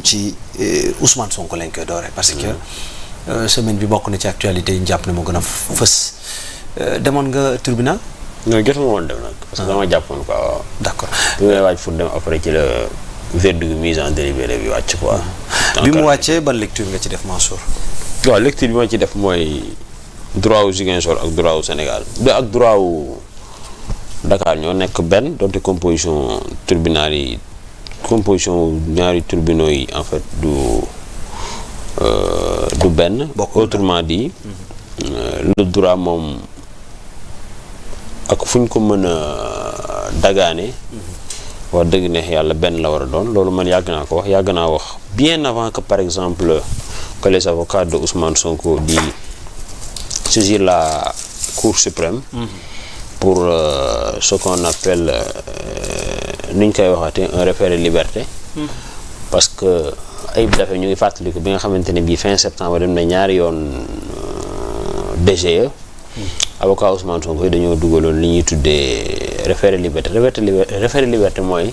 ci Ousmane Sonko lañ koy dooree parce que semaine bi bokk na ci actualité yi ñu jàpp ne moo gën a fës demoon nga tribunal. non jotuma woon dem nag. parce que dama jàppoon quoi waaw. d'accord bi may waaj pour dem après ci la verdict mise en délibéré bi wàcc quoi. bi mu wàccee ban lecture nga ci def Mansour. waaw lecture bi ma ci def mooy droit wu Ziguinchor ak droit wu Sénégal ak droit wu Dakar ñoo nekk benn donte composition tribunal yi. composition ñaari tribunaux yi en fait du benn. autrement dit le droit moom ak fu ñu ko mën a dagaane. wax dëgg neex yàlla benn la war a doon loolu man yàgg naa ko wax yàgg naa wax bien avant que par exemple que les avocats de Ousmane Sonko di saisir la Cour suprême. pour ce qu'on appelle nu ñu koy waxatee un référé liberté. parce que Ayib Daffé ñu ngi fàttaliku bi nga xamante ne bii fin septembre dem na ñaari yoon DGE. avocat Ousmane Sonko yi dañoo dugaloon li ñuy tuddee référé liberté référé liberté mooy.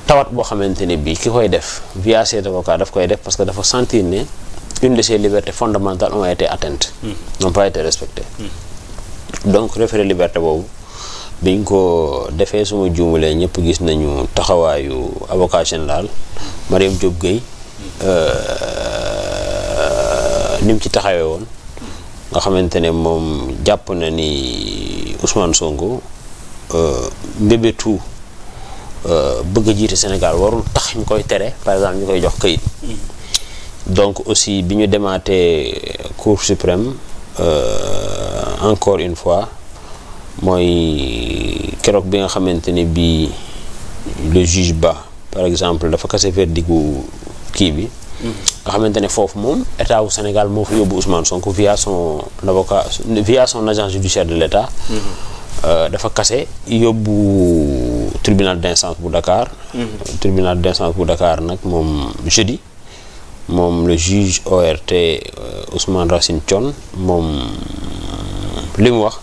tawat boo xamante ne bii ki koy def via ses avocats daf koy def parce que dafa sentir ne une de ses libertés fondamentales ont été atteintes. n'ont pas été respectées. donc référé liberté boobu biñ ko defee suma juumalee ñëpp gis nañu taxawaayu avocat général Mariam Diop Gueye ni mu ci taxawee woon nga xamante ne moom jàpp na ni Ousmane Sonko mbébétu bëgg a jiite Sénégal warul tax ñu koy tere par exemple ñu koy jox këyit. donc aussi bi ñu demaatee Cour suprême encore une fois mooy keroog bi nga xamante ne bii le juge Ba par exemple dafa kase verdigu kii bi. nga xamante ne foofu moom état wu Sénégal moo fa yóbbu Ousmane Sonko via son avocat via son agent judiciaire de l'état. dafa kase yóbbu tribunal d'instance bu Dakar. tribunal d'instance bu Dakar nag moom jeudi. moom le juge ORT Ousmane Racine Thion moom li mu wax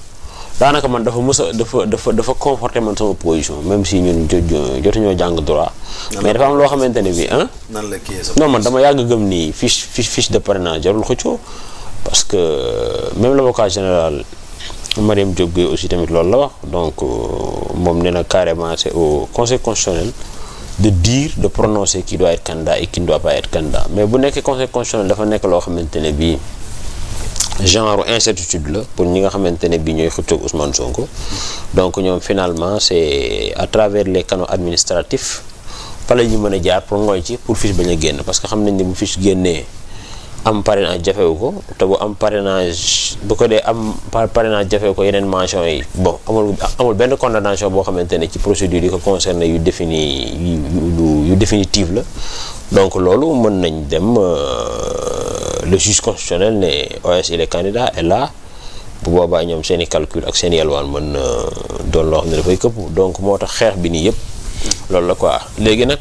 daanaka man dafa mës a dafa conforté man sama position même si ñun jotuñoo jàng droit. mais dafa am loo xamante ne bii nan la kii non man dama yàgg gëm ni fiche de parrainage jarul xëccoo parce que même l'avocat général Mariam Diop Gueye aussi tamit loolu la wax donc moom nee na carrément c'est au conseil constitutionnel. de dire de prononcer qui doit être candidat et qui ne doit pas être candidat mais bu nekkee conseil constitutionnel dafa nekk loo xamante ne bii genre incertitude la pour ñi nga xamante ne bii ñooy xëccoog Ousmane Sonko donc ñoom finalement c'est à travers les canaux administratifs fa la ñu mën a jaar pour ngooy ci pour fiche bañ a génn parce que xam nañ ne bu fiche génnee am parrainage jafewu ko te bu am parrainage bu ko dee am parrainage jafewu ko yeneen mention yi bon amul benn condamnation boo xamante ne ci procédure yi ko concerné yu définitive la donc loolu mën nañ dem le juge constitutionnel ne OS il est candidat et là bu boobaa ñoom seen i calcul ak seen i yalwaan mën na doon loo xam ne dafay këpp donc moo tax xeex bi nii yëpp loolu la quoi léegi nag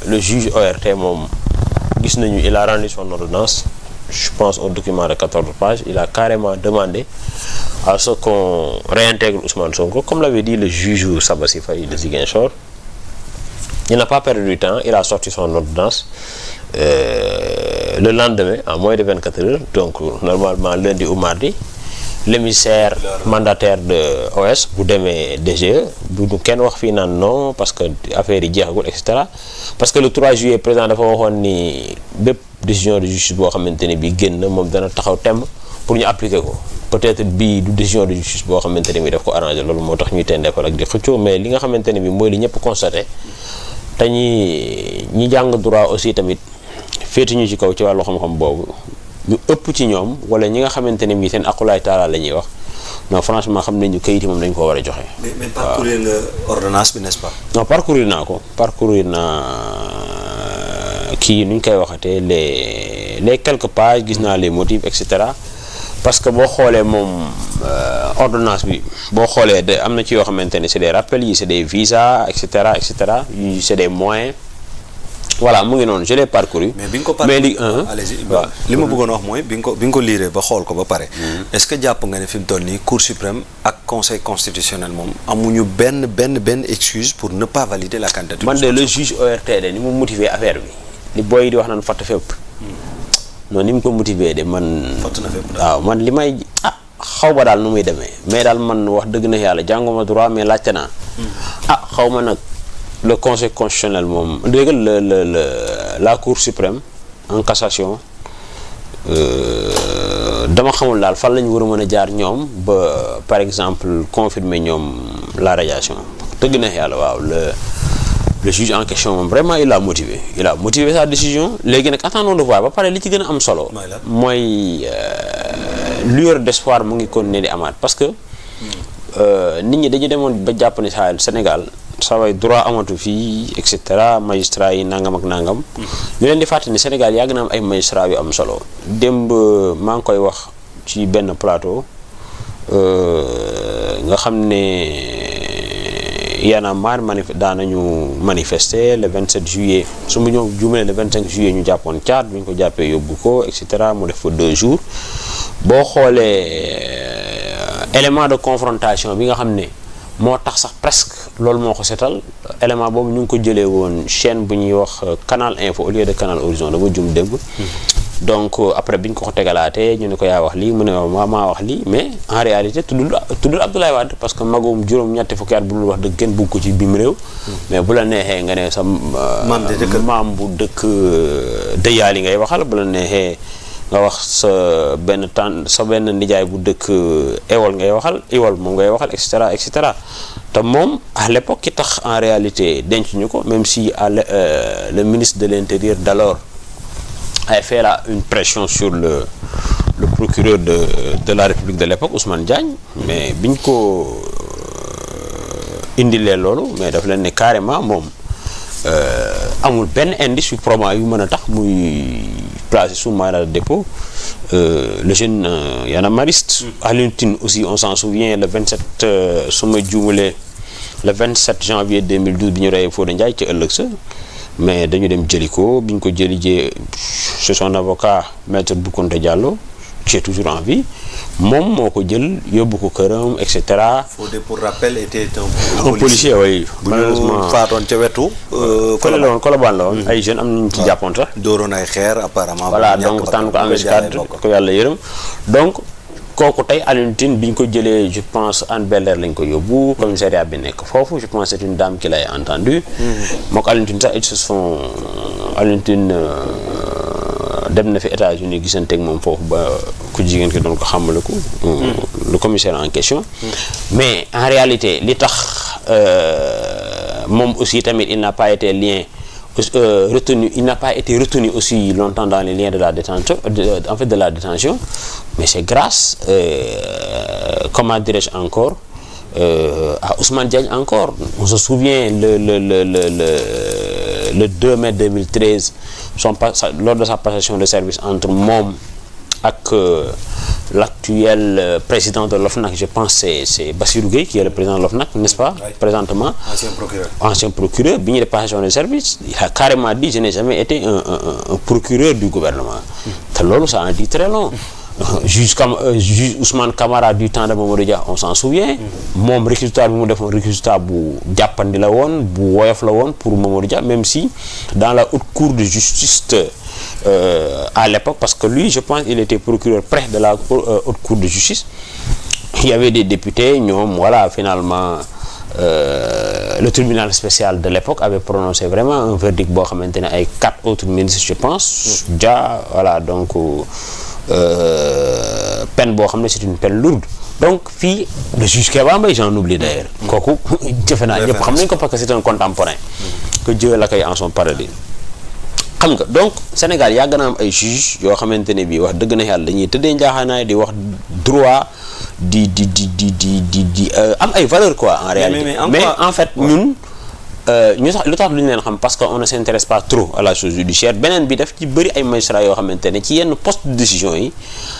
le juge ORT moom gis nañu il a rendu son ordonnance je pense un document de 14 pages il a carrément demandé à ce qu'on réintègre Ousmane Sonko comme l'avait dit le juge Sabassi Faye de Ziguinchor. Il n'a pas perdu du temps il a sorti son ordonnance le lendemain en moins de 24 heures donc normalement lundi ou mardi l'émissaire mandataire de OS bu demee DGE bu ñu kenn wax fii naan non parce que affaire yi jeexagul et cetera parce que le 3 juillet président dafa waxoon ni bépp décision de justice boo xamante ne bii génn moom dana taxaw temm pour ñu appliquer ko peut-être bii du décision de justice boo xamante ne bii daf ko arrangé loolu moo tax ñuy tendee ko ak di xëccoo mais li nga xamante ne bii mooy li ñëpp constaté te ñi jàng droit aussi tamit féeti ñu ci kaw ci wàllu xam-xam boobu ñu ëpp ci ñoom wala ñi nga xamante ne bii seen aqulaay taala la ñuy wax non franchement xam nañu kayit yi moom dañu ko war a joxe. mais parcourir nga ordonnance bi n'est-ce pas. non parcourir naa ko parcourir naa kii nu ñu koy waxatee les quelques pages gis naa les motifs et cetera parce que boo xoolee moom ordonnance bi boo xoolee de am na ci yoo xamante ne c'est des rappels yi c'est des visas et cetera yi c'est des moyens. voilà mu ngi noonu je l'ai parcouru. mais bi nga ko parcouru allez-y waaw li ma bëggoon wax mooy bi nga ko liiree ba xool ko ba pare. est-ce que jàpp nga ne fi mu toll nii Cour suprême ak conseil constitutionnel moom amuñu benn excuse pour ne pas valider la candidature. man de le juge ORTD ni mu motiver affaire bi li booy di wax naan fatt fépp non ni mu ko motiver de man. fatt na fépp waaw man li may xaw ma daal nu muy demee mais daal man wax dëgg na yàlla jànguma droit mais laajte naa. xaw ma nag le conseil constitutionnel moom dégg la cour suprême en cassation dama xamul daal fan la ñu war a mën a jaar ñoom ba par exemple confirmer ñoom la radiation dëgg na yàlla waaw le juge en question moom vraiment il a motivé sa décision léegi nag attendons de voir ba pare li ci gën a am solo. mooy lueur d'espoir mu ngi continuer di amaat parce que nit ñi dañu demoon ba jàpp ne Sénégal saa waay droit amatu fii et cetera magistrat yi nangam ak nangam. ñu leen di fàttali ne Sénégal yàgg na am ay magistrat yu am solo démb maa ngi koy wax ci benn plateau nga xam ne Y'en a marre daanañu manifester le 27 juillet su ma ñëw juumalee le 25 juillet ñu jàppoon caat bi ñu ko jàppee yóbbu ko et cetera mu def fa 2 jours boo xoolee élément de confrontation bi nga xam ne moo tax sax presque loolu moo ko setal élément boobu ñu ngi ko jëlee woon chaîne bu ñuy wax Canal Info au lieu de Canal Horizon dama jum démb donc après bi ñu ko tegalaatee ñu ne ko yaa wax lii mu ne maa wax lii mais en réalité tuddul Abdoulaye Wade parce que magum juróom-ñetti fukki at bu dul wax dëgg kenn bugg ko ci biim réew mais bu la neexee nga ne sa maam bu dëkk dëyaali ngay waxal bu la neexee nga wax sa benn nijaay bu dëkk Ewol ngay waxal Ewol moom ngay waxal et cetera te moom à l'époque ki tax en réalité denc ñu ko même si le ministre de l'Intérieur d'alors a fait une pression sur le procureur de la République de l'époque Ousmane Diagne mais biñ ko indilee loolu mais daf leen ne carrément moom amul benn indice yu probant yu mën a tax muy placé sous mandat de dépôt le jeune Y'en a mariste Alioune Tine aussi on s'en souvient le 27 su ma juumalee le 27 janvier 2012 bi ñu reyee Fodé Ndiaye ci ëllëg sa mais dañu dem jëli ko bi ñu ko jëli jee c'est son avocat maître Boukounta Diallo qui est toujours en vie moom moo ko jël yóbbu ko këram et cetera. Fodé pour rappel était un policier oui. malheureusement bu ñu faatoon ca wetu. Colobane la woon ay jeunes am nañu ci jàppoon sax. dooroon ay xeer apparemment. voilà donc tànn ko embuscade ko yàlla yërëm donc. kooku tey Alioune Tine bi ñu ko jëlee je pense Hann Bel-Air lañ ko yóbbu commissariat bi nekk foofu je pense c'est une dame qui l'a entendu mook Alioune Tine sax ils se sont Alioune Tine dem na fi États-Unis gisanteeg moom foofu ba ku jigéen ki doon ko xamale ko le commissaire en question mais en réalité li tax moom aussi tamit il n'a pas été il n'a pas été retenu aussi longtemps dans les liens de la détention de la détention mais c'est grâce comment dirais-je encore à Ousmane Diagne encore on se souvient le 2 mai 2013 lors de sa passation de service entre moom ak l'actuel président de l'OFNAC je pense c'est Bassirou Gueye qui est le président de l'OFNAC n'est-ce pas oui. Présentement ancien procureur bi ñu def passation de service il a carrément dit je n'ai jamais été un procureur du gouvernement te loolu ça en dit très long juge Ousmane Camara du temps de Mamadou Dia on s'en souvient moom réquisitoire bi mu defoon réquisitoire bu jàppandi la woon bu woyof la woon pour Mamadou Dia même si dans la haute cour de justice à l'époque parce que lui je pense il était procureur près de la haute cour de justice il y avait des députés ñoom voilà finalement le tribunal spécial de l'époque avait prononcé vraiment un verdict boo xamante ne ay 4 autres ministres je pense Dia voilà donc peine boo xam ne c'est une peine lourde donc fii le juge Kéba Mbaye j'en oublie d'ailleurs kooku defe naa ñëpp xam nañ ko parce que c'est un contemporain que Dieu l'accueille en son paradis xam nga donc Sénégal yàgg na am ay juges yoo xamante ne bii wax dëgg na yàlla dañuy tëddee njaaxaanaay di wax droit di am ay valeurs quoi en réalité mais en fait ñun ñu sax lu tax lu ñu leen xam parce que on ne s'intéresse pas trop à la chose judiciaire beneen bi daf ci bëri ay magistrats yoo xamante ne ci yenn poste de décision yi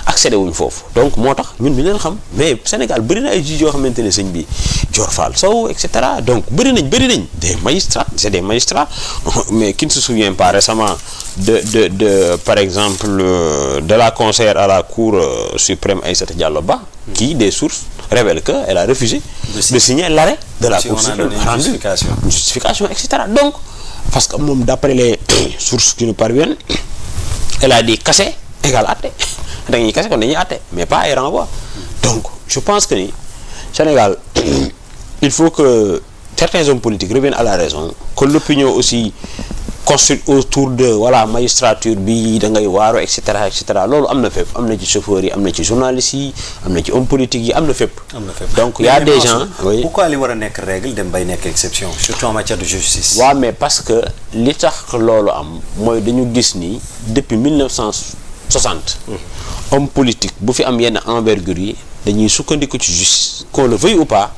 accédé wuñ foofu donc moo tax ñun ñu leen xam mais Sénégal bëri na ay juges yoo xamante ne sëñ bi Dior Fall Sow et cetera donc bëri nañ des magistrats c'est des magistrats mais qui ne se souvient pas récemment de par exemple de la conseillère à la cour suprême Aïssata Diallo Ba qui des sources révèlent qu'elle a refusé de signer l'arrêt de la Cour suprême rendu une justification etc. Donc parce que moom d'après les sources qui nous parviennent elle a dit kase égal atte dañuy kase kon dañuy atte mais pas ay renvoi. Donc je pense que ni Sénégal il faut que certains hommes politiques reviennent à la raison, que l'opinion aussi construite autour de voilà magistrature bi da ngay waaro et cetera loolu am na fépp, am na ci chauffeurs yi, am na ci journalistes yi, am na ci hommes politiques yi, am na fépp. Donc il y a des gens. Oui. Pourquoi li war a nekk règle dem bay nekk exception surtout en matière de justice. waaw mais parce que li tax loolu am mooy dañu gis ni depuis 1960. homme politique bu fi am yenn envergure yi dañuy sukkandiku ci justice qu'on le veuille ou pas.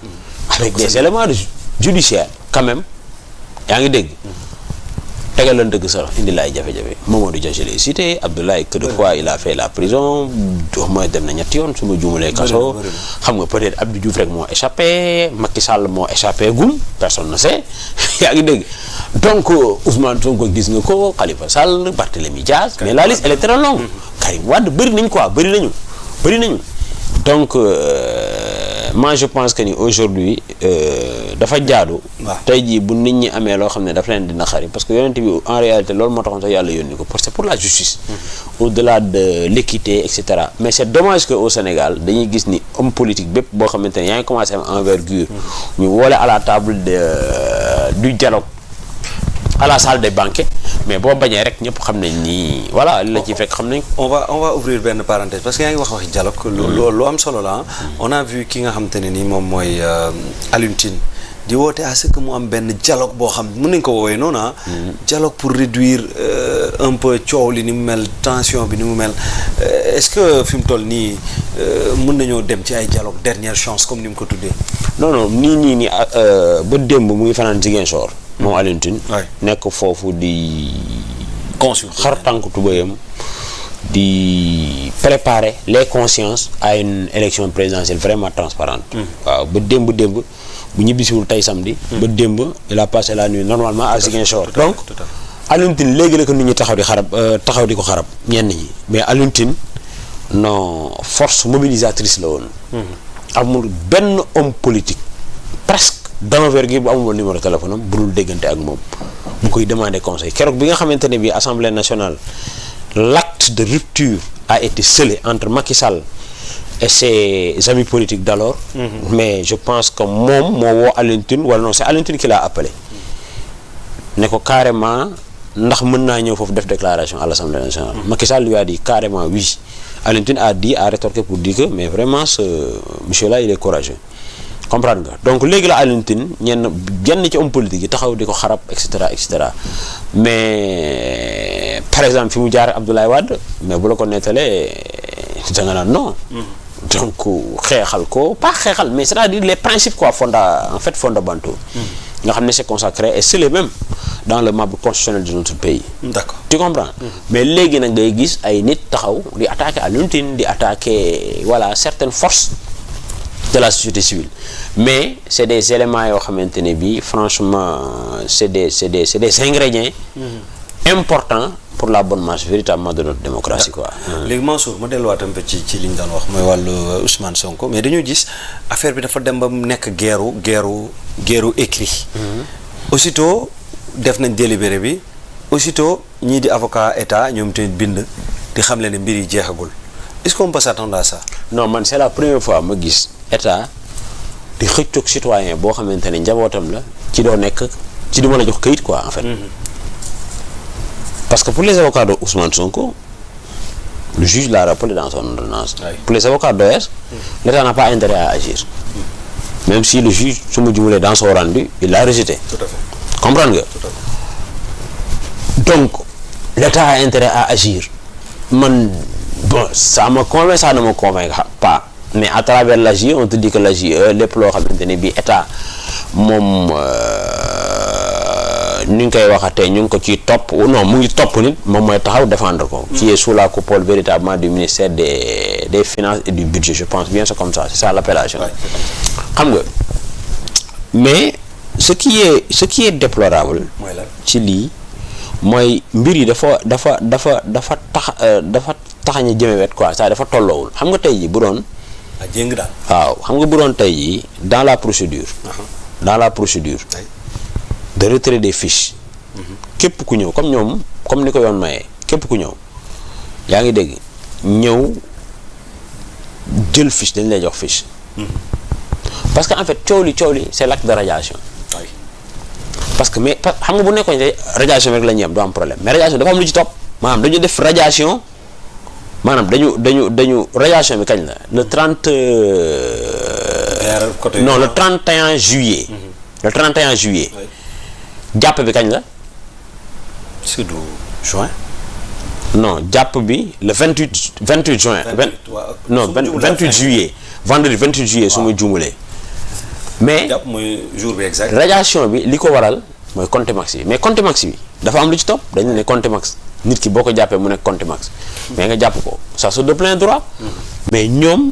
avec des éléments judiciaires quand même yaa ngi dégg. tegal leen dëgg sax indi laay jafe-jafe Mamadou Dia je l'ai cité Abdoulaye que de fois il a fait la prison au moins dem na ñetti yoon su ma juumalee kaso xam nga peut-être Abdou Diouf rek moo échappé Macky Sall moo échappé gum personne ne sait yaa ngi dégg donc Ousmane Sonko gis nga ko Khalifa Sall Barthélémy Diaz mais la liste elle est très longue Karim Wade bëri nañu donc moi je pense que ni aujourd'hui dafa jaadu tey jii bu nit ñi amee loo xam ne dafa leen di naqari parce que yonent bi en réalité loolu moo taxoon sax yàlla yónni ko parce que c'est pour la justice au-delà de l'équité et cetera mais c'est dommage que au Sénégal dañuy gis ni homme politique bépp boo xamante ne yaa ngi commencé am envergure ñu woole à la table du dialogue à la salle des banquets mais boo bañee rek ñëpp xam nañ ni voilà li la ciy fekk xam nañ on va ouvrir benn parenthèse parce que yaa ngi wax dialogue lu am solo la on a vu ki nga xamante ne ni moom mooy Alioune Tine di woote à ce que mu am benn dialogue boo xam mën nañ ko woowee noonu dialogue pour réduire un peu coow li ni mu mel tension bi ni mu mel est-ce que fi mu toll nii mën nañoo dem ci ay dialogue dernière chance comme ni mu ko tuddee. non nii ba démb mu ngi fanaan Ziguinchor moom Alioune Tine nekk foofu di consulter xar tànk tubéyam di préparer les consciences à une élection présidentielle vraiment transparente waaw ba démb bu ñibbisiwul tey samedi ba démb il a passé la nuit normalement à Ziguinchor donc Alioune Tine léegi la ko nit ñi taxaw di ko xarab ñenn ñi mais Alioune Tine non force mobilisatrice la woon amul benn homme politique presque d'envergure bu amul numéro téléphone am bu dul déggante ak moom bu koy demander conseil keroog bi nga xamante ne bii Assemblée nationale l'acte de rupture a été scellé entre Macky Sall et ses amis politiques d'alors mais je pense que moom moo woo Alioune Tine wala non c'est Alioune Tine qui l'a appelé ne ko carrément ndax mën naa ñëw foofu def déclaration à l'Assemblée nationale Macky Sall lui a dit carrément oui Alioune Tine a rétorqué pour dire que mais vraiment ce monsieur-là il est courageux comprendre nga donc léegi la Alioune Tine ñenn ci homme politique yi taxaw di ko xarab et cetera mais par exemple fi mu jaar Abdoulaye Wade mais bu la ko nettalee da nga naan non donc xeexal ko pas xeexal mais c'est-à-dire les principes quoi fondamentaux nga xam ne c'est consacré et c'est le même dans le marbre constitutionnel de notre pays. D'accord. Tu comprends? Mais léegi nag ngay gis ay nit taxaw di attaquer Alioune Tine di attaquer voilà certaines forces de la société civile mais c'est des éléments yoo xamante ne bii franchement c'est des ingrédients importants pour la bonne marche véritablement de notre démocratie quoi. léegi Mansour ma delluwaat un peu ci li ñu doon wax mooy wàllu Ousmane Sonko mais dañu gis affaire bi dafa dem ba mu nekk guerru écrit. aussitôt def nañ délibéré bi aussitôt ñii di avocat état ñoom tamit bind di xam le ne mbir yi jeexagul est-ce qu'on peut s'attendre à ça? Non man c'est la première fois ma gis état di xëccoog citoyen boo xamante ne njabootam la ci doo nekk ci du mën a jox kayit quoi en fait. Parce que pour les avocats de Ousmane Sonko, le juge l'a rappelé dans son ordonnance. Oui. Pour les avocats d'OS, l'État n'a pas intérêt à agir. Même si le juge, dans son rendu, il l'a rejeté. Tout à fait. Comprendre nga? Tout à fait. Donc, l'État a intérêt à agir. Bon, ça me convainc, ça ne me convainc pas. Mais à travers l'AGE, on te dit que l'AGE, les plots, l'État, ni nga koy waxatee ñu ngi ko ciy topp non mu ngi topp nit moom mooy taxaw défendre ko. qui est sous la coupole véritablement du ministère des finances et du budget je pense bien c'est comme ça c'est ça l'appellation. xam nga mais ce qui est déplorable. ci lii mooy mbir yi dafa taxañ a jëme wet quoi ça dafa tolloowul xam nga tey ji bu doon ah jéng daal. waaw xam nga bu doon tey jii dans la procédure. dans la procédure. de retrait des fiches. képp ku ñëw comme ni ko yoon mayee képp ku ñëw yaa ngi dégg ñëw jël fiche dañ lay jox fiche. parce que en fait coow li c'est l'acte de radiation. parce que mais xam nga bu nekkoon ne radiation rek la ñuy am du am problème mais radiation dafa am lu ci topp maanaam dañu def radiation maanaam dañu radiation bi kañ la le 30. non le 31 juillet. le 31 juillet. jàpp bi kañ la. c'est du juin. non jàpp bi le 28 juin. non 28 juillet. vendredi 28 juillet su ma juumalee. mais jàpp mooy jour bi exact. radiation bi li ko waral mooy contumace bi mais contumace bi dafa am lu ci topp dañu ne contumace nit ki boo ko jàppee mu nekk contumace mais nga jàpp ko ça c'est de plein droit. mais ñoom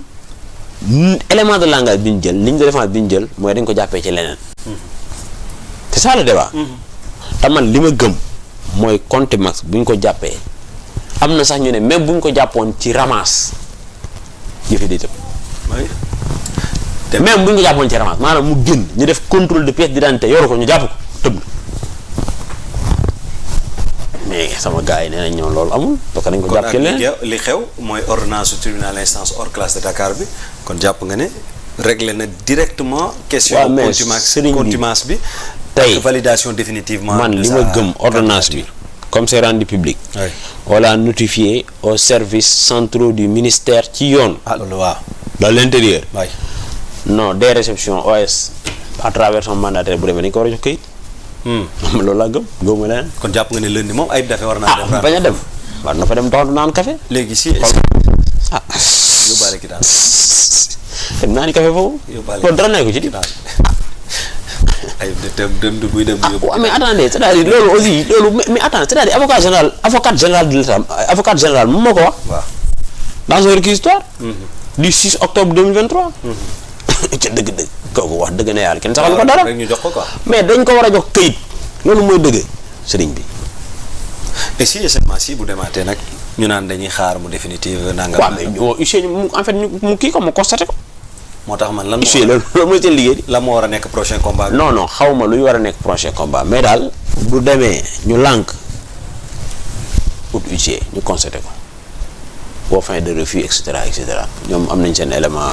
élément de langage bi ñu jël ligne de défense bi ñu jël mooy dañ ko jàppee ci leneen. c'est ça le débat. te man li ma gëm mooy contumace bu ñu ko jàppee am na sax ñu ne même bu ñu ko jàppoon ci ramasse yëfi day tëb. même bu ñu ko jàppoon ci ramasse maanaam mu génn ñu def contrôle de pièce d'identité yoru ko ñu jàpp ko tëb mais sama gars yi nee nañ ñoom loolu amul parce que dañ ko jàpp ci leneen li xew mooy ordonnance su tribunal instance hors classe de Dakar bi kon jàpp nga ne réglé na directement question contumace bi tey validation définitivement man li ma gëm ordonnance bi comme c'est rendu public on l'a notifié aux services centraux du ministère ci yoon loolu waaw dans l'intérieur waay non des réceptions OS à travers son mandataire bu demee dañu ko war a jox këyit. loolu laa gëmuma leneen. kon jàpp nga ne lundi moom Ayib Daffé war naa dem. bañ a dem war na fa dem doxantu naan café. léegi si yóbbaale ki daal. dem naa ni café foofu. loolu dara nekk ko ci di. Ayib dem du buy dem du yóbbu. waaw mais attendez c'est-à-dire loolu aussi mais attends c'est-à-dire avocat général de l'État avocat général moom moo ko wax. waaw dans son réquisitoire. du 6 octobre 2023. ca dëgg-dëgg kooku wax dëgg na yàlla kenn saxal ko dara rek ñu jox ko quoi. mais dañ ko war a jox këyit loolu mooy dëgg sëriñ bi. et si seulement si bu demaatee nag ñu naan dañuy xaar mu définitive nangam. waaw mais huissier en fait mu kii ko mu constaté ko. moo tax man lan huissier loolu mooy seen liggéey. la moo war a nekk prochain combat bi. non xaw ma luy war a nekk prochain combat mais daal bu demee ñu lànk ut huissier ñu constaté ko au fin de refus et cetera ñoom am nañ seen élément.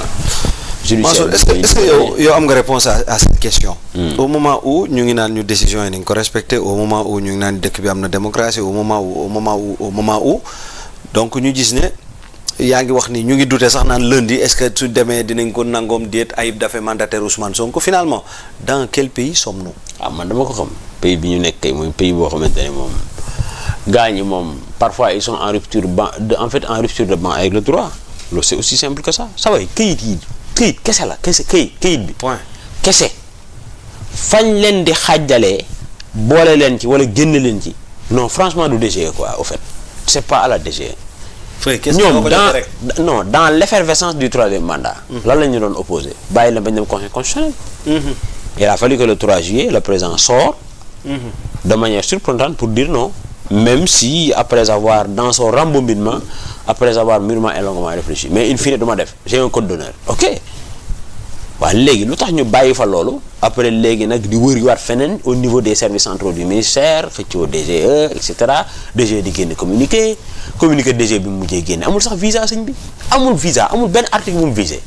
est-ce que yow am nga réponse à cette question. au moment où ñu ngi naan ñu décision yi nañ ko respecté au moment où ñu ngi naan dëkk bi am na démocratie au moment où donc ñu gis ne yaa ngi wax ni ñu ngi dute sax naan lundi est-ce que su demee dinañ ko nangoom déet Ayib Daffé mandataire Ousmane Sonko finalement dans quel pays sommes-nous. man dama ko xam pays bi ñu nekk kay mooy pays boo xamante ne moom gars ñi moom parfois ils sont en rupture de banc avec le droit loolu c'est aussi simple que ça sa way këyit kese la këyit bi point kese fañ leen di xàjjalee boole leen ci wala génne leen ci non franchement du DGE quoi au fait c'est pas à la DGE ñoom dans l'effervescence du troisième mandat lan la ñu doon opposé bàyyi leen bañ dem conseil constitutionnel il a fallu que le 3 juillet le président sort de manière surprenante pour dire non même si après avoir dans son rembobinement après avoir mûrement et longuement réfléchi mais in fine duma def j'ai un code d'honneur ok waaw léegi lu tax ñu bàyyi fa loolu après léegi nag di wëriwaat feneen au niveau des services centraux du ministère xëccoo DGE et cetera DGE di génne communiqué DGE bi mu mujjee génne amul sax visa sëñ bi amul visa amul benn article bu mu visé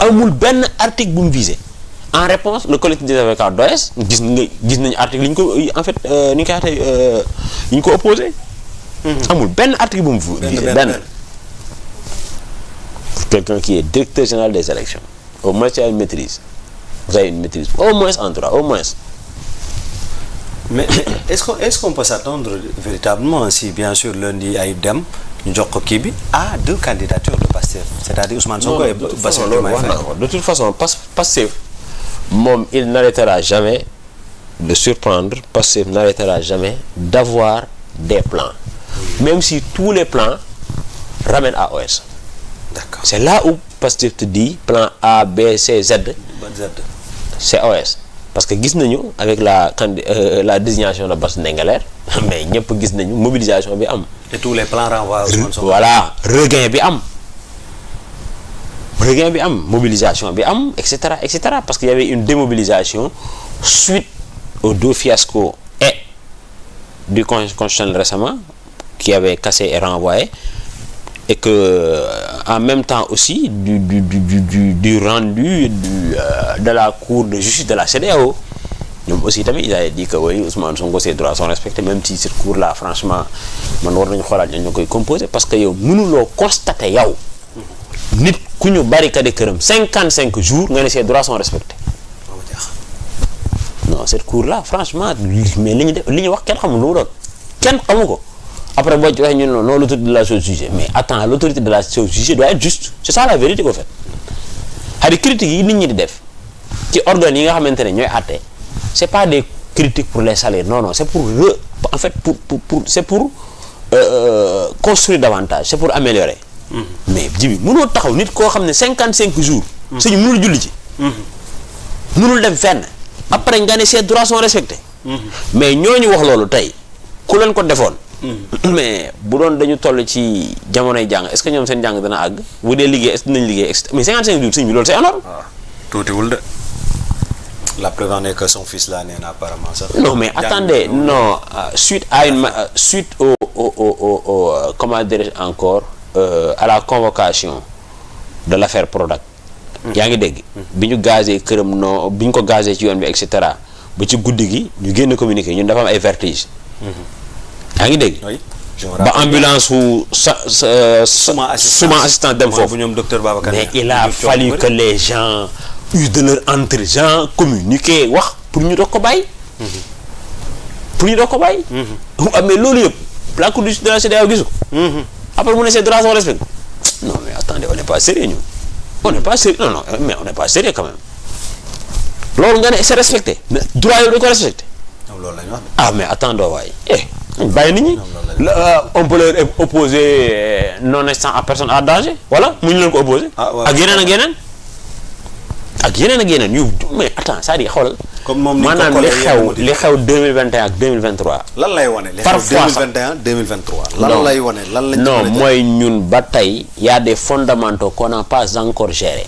amul benn article bu mu visé en réponse le collectif des avocats d'OS gis nañu article yi ñu ko en fait ni ñu koy waxee yi ñu ko opposé amul benn article bu mu visé benn pour quelqu'un qui est directeur général des élections au moins tu as une maîtrise vous avez une maîtrise au moins en droit au moins. mais est-ce qu'on peut s'attendre véritablement si bien sûr lundi Ayib dem ñu jox ko kii bi à 2 candidatures de Pastef c'est-à-dire Ousmane Sonko et Bassirou Diomaye Faye. de toute façon Pastef moom il n'arrêtera jamais de surprendre Pastef n'arrêtera jamais d'avoir des plans même si tous les plans ramènent à OS. D'accord. C'est là où Pastef te dit plan A B C Z. C'est OS parce que gis nañu avec la désignation de Bass Ndingler mais ñëpp gis nañu mobilisation bi am. et tous les plans renvoient à Ousmane Sonko. voilà regain bi am regain bi am mobilisation bi am et cetera parce qu'il y avait une démobilisation suite aux 2 fiascos et du constitutionnel récemment qui avait cassé et renvoyé, et que en même temps aussi du rendu de la cour de justice de la CEDEAO. ñoom aussi tamit ils avaient dit que oui Ousmane Sonko ses droits sont respectés, même si cette cour là franchement man war nañu xoolaat ñoo koy composé, parce que yow mënuloo constater yow nit ku ñu barricade këram 55 jours nga ne ses droits sont respectés. Non, cette cour là franchement mais li ñu wax kenn xamul lu mu doon kenn xamu ko. Après boo ci waxee ñu non l'autorité de la chose jugée, mais attends, l'autorité de la chose jugée doit être juste, c'est ça la vérité en fait. xadi critiques yi nit ñi di def ci organes yi nga xamante ne ñooy àtte, c'est pas des critiques pour les salaires, non c'est pour en fait c'est pour construire davantage, c'est pour améliorer. Mais jibi mënoo taxaw nit koo xam ne 55 jours suñu mënul julli ci mënul dem fenn après nga ne ses droits sont respectés. Mais ñooñu wax loolu tey ku leen ko defoon mais bu doon dañu toll ci jamonoy jàng, est-ce que ñoom seen jàng dana àgg bu dee liggéey est-ce que dinañ liggéey mais 55 jours sëñ bi loolu c'est énorme. tuutiwul de. La preuve en est que son fils là nee na apparemment ça. Non mais attendez, non suite à une suite au comment dirais-je encore à la convocation de l'affaire Prodac. yaa ngi dégg. bi ñu gazé këram non bi ñu ko gazé ci yoon bi et cetera ba ci guddi gi ñu génn communiqué ñun dafa am ay vertige. yaa ngi dégg. ba ambulance wu suma assistant dem foofu. Mais il a fallu que les gens usent de leur intelligence, communiquer wax pour ñu doog ko bàyyi. pour ñu doog ko bàyyi. mais loolu yëpp la cour de la CEDEAO gisu ko. après mu ne ses droits sont respectés. Non mais attendez, on n'est pas sérieux ñu. On n'est pas sérieux, non mais on n'est pas sérieux quand même. loolu nga ne c'est respecté mais droit yooyu dañu ko respecté. Ah mais attendons waay bàyyi nit ñi. On peut leur opposer non-assistance à personne à danger, voilà mu ñu leen ko opposer. ak yeneen ak yeneen. ak yeneen ak yeneen yu mais attends c'est-à-dire xoolal. comme moom maanaam li xew 2021 ak 2023. lan lay wane li xew 2021 2023. lan lay wane lan lañ. non mooy ñun ba tey y a des fondamentaux qu'on n'a pas encore gérés.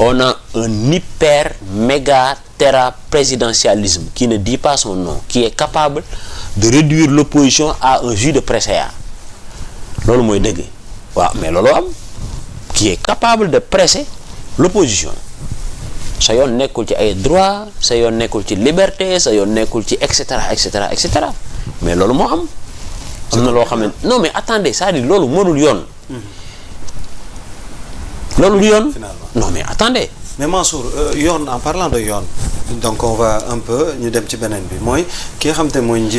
On a un hyper méga terra présidentialisme qui ne dit pas son nom, qui est capable de réduire l'opposition à un jus de presséa. loolu mooy dëgg waaw mais loolu am qui est capable de presser l'opposition. sa yoon nekkul ci ay droit, sa yoon nekkul ci liberté, sa yoon nekkul ci et cetera mais loolu moo am. am na loo xam ne non mais attendez c'est-à-dire loolu mënul yoon. loolu du yoon. Non mais attendez. Mais Mansour yoon en parlant de yoon donc on va un peu ñu dem ci beneen bi mooy ki nga xam te mooy